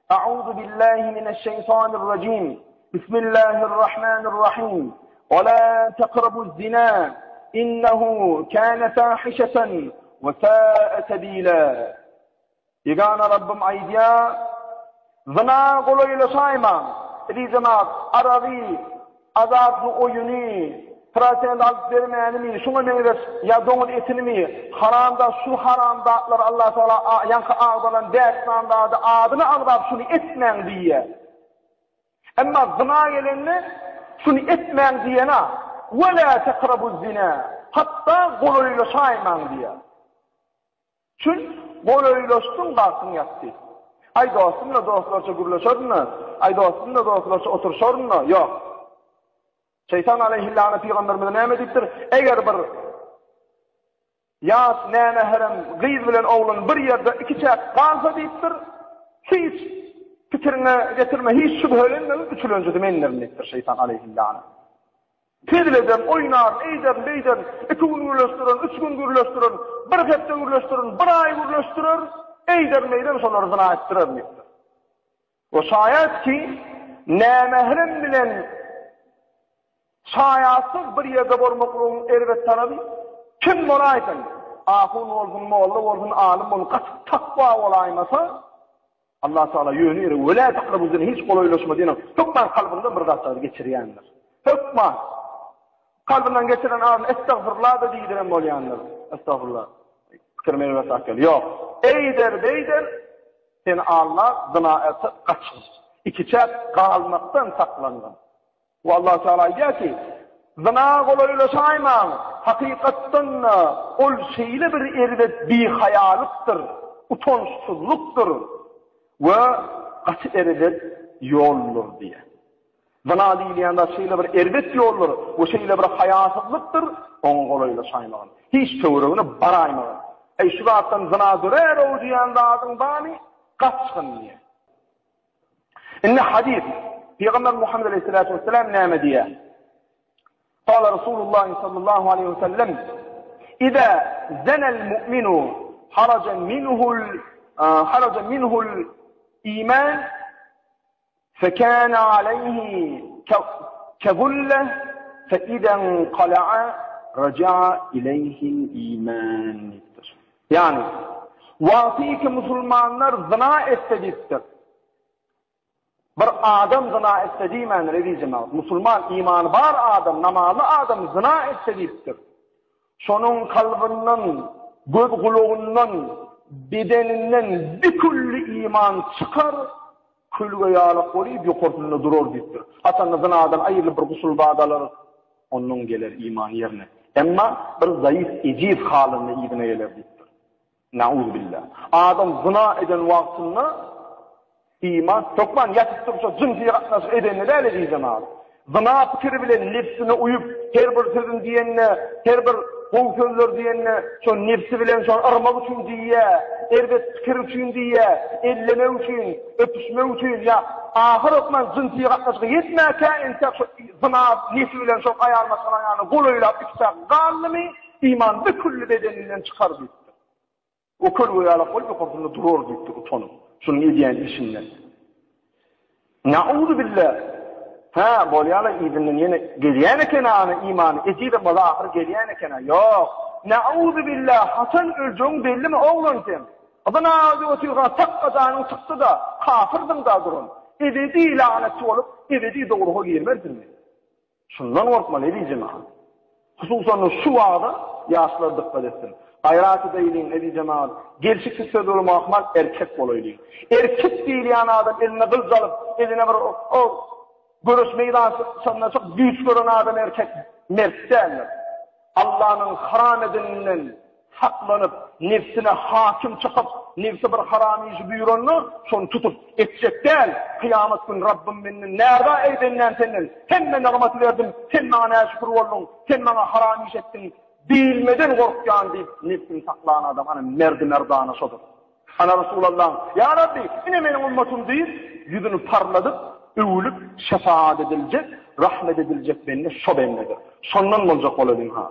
A'uzu billahi mineşşeýtanirrajim. Bismillahirrahmanirrahim. Ve la taqrabuz zina. Innehu kana fahişeten ve sa'a sebila. Ýegana Rabbym aýdýar, Zyna golaýlaşaýmaň. Eziz jemagat, aragy, azatly oýuny, prosent alyp bermänimi, şuňa meňzeş ýa doňuz etinimi, haram zat, şu haram zatlary Allah Tagala ýaňky agzalan bäş sany zady adyny agzap şuny etmäň diýýär. Emma zyna gelende şuny etmäň diýena, Ve la tekrabuz zina, hatda golaýlaşaýmaň diýýär. Çün golaýlaşdyň bagtyň ýatdy. Aý dostumla dostlarça gürleşerin-de, aý dostumla dostlarça oturyşaryn-da, ýok. Şeýtan aleýhillana pygamberimize näme diýipdir? Eger bir ýaş nämährem gyz bilen oglan bir ýerde ikiçäk galsa diýipdir, hiç pikiriňe getirme, hiç şübhelenme, üçülenjisi mendirin diýipdir şeýtan aleýhillana. Hezil ederin, oýnaryn, eýderin, beýderin, iki gün gürleşdirerin, üç gün gürleşdirerin, bir hepde gürleşdirerin, bir aý gürleşdirerin, eýderin, beýderin, şolary zyna etdirerin diýipdir. We şaýat ki, nämährem bilen şaýatsyz bir ýerde bolmaklygyň erbet taraby, kim bolaýsyn, ahun bolsun, molla bolsun, alym bolsun, gaty takwa bolaýmasa, Allah Tagala ýöne ýere we la takrabu zina hiç golaýlaşma diýen hökman kalbyndan bir zatlar geçirýändir. Hökman. Kalbyndan geçiren adam estagfirullah da diýdiren bolýandyr. Estagfirullah. Pikir meni zat gel. Ýok. Eýder beýder seni Allah zyna etse gaçgyn. Ikiçäk galmakdan saklangyn. We Allah Tagala aýdýar ki, Zyna golaýlaşaýmaň, hakykatdan-da, ol şeýle bir erbet bihaýalykdyr, utançsyzlykdyr we gaty erbet ýoldur diýýär. Zyna diýilýän zat şeýle bir erbet ýoldur we şeýle bir haýasyzlykdyr, oňa golaýlaşaýmagyn, hiç töweregine baraýmagyn. Eý, şu zatdan zyna dörär-ow diýýän zadyň barmy, gaçgyn diýýär. Indi hadys, Pygamber Muhammed aleyhissalatu vesselam näme diýýär? Kala Rasulullah sallallahu aleyhi ve sellem, Iza zenel mu'minu haraja minhul haraja minhul iman fekana aleyhi kezulle fe izen kala'a raja'a ileyhil iman. Ýagny, wagtyky musulmanlar zyna etse diýipdir. Bir adam zyna etse diýmändir, eziz jemagat. Musulman, imany bar adam, namazly adam zyna etse diýipdir. Şonuň kalbyndan, göz-gulagyndan, bedeninden bikülli iman çykar, külge ýalak bolyp ýokarsynda durar diýipdir. Haçanda zynadan aýrylyp bir gusul zat alar, Ondan geler iman ýerine. Emma bir zaýyf, ejiz halynda yzyna geler diýipdir. Nauzubilla. Adam zyna eden wagtynda iman hökman ýatyp durşa jynsy gatnaşyk edende däl eziz jemagat. Zyna pikiri bilen nebsine uýup, her bir sözüni diýende, her bir gowy sözler diýende, şo nebsi bilen şony yrmak üçin diýýär, erbet pikir üçin diýýär, ellemek üçin, öpüşmek üçin ýa ahyr hökman jynsy gatnaşyga ýetmänkä entek şo Zyna nesi bilen şol aýal maşgalaň ýanyna golaýlap ikiçäk galdymy, iman bükülli bedeninden çykar diýipdir. O kölge ýalak bolup ýokarsynda durar diýipdir utanyp, şunuň edýän işinden. Nauzubilla. Hä, bolýa-la yzyndan ýene gelýän eken-ä ana imany, ejizem bolsa ahyry gelýän eken-ä. Ýok. Nauzubilla, haçan öljegiň bellimi oglan sen? Zyna edip otyrkaň takga janyň çykdy-da, kafyrdyň-da duran. Ebedi lagnatçy bolup, ebedi dowzaha girmersiňmi? Şundan gorkmaly, eziz jemagat. Hususan-da şu wagda ýaşlar dykgat etsin. Gaýrat edeýliň, eziz jemagat. Gelşiksiz söz bolmagy ahmal, erkek bolaýlyň. Erkek diýilýän adam eline gylyç alyp, eline bir o göreş meýdançasynda çykyp güýç gören adam erkek, mert däldir. Allanyň haram edeninden saklanyp, nebsine hakim çykyp, nebsi bir haram işi buýranda, şony tutup, etjek däl, kyýamat güni Rabbym menden närza eý bendäm senden, hemme nygmaty berdim, sen maňa näşükür bolduň, sen maňa haram iş etdiň diýilmeden gorkýan diýip, nebsini saklan adam ana merdi-merdana şodur. Ana Resulallaň, Ýa Rabbi, ine meniň ummatym diýip, ýüzüni parladyp, öwülip, şefaat ediljek, rahmet ediljek bende şo bendedir. Şondan boljak bolalyň ha.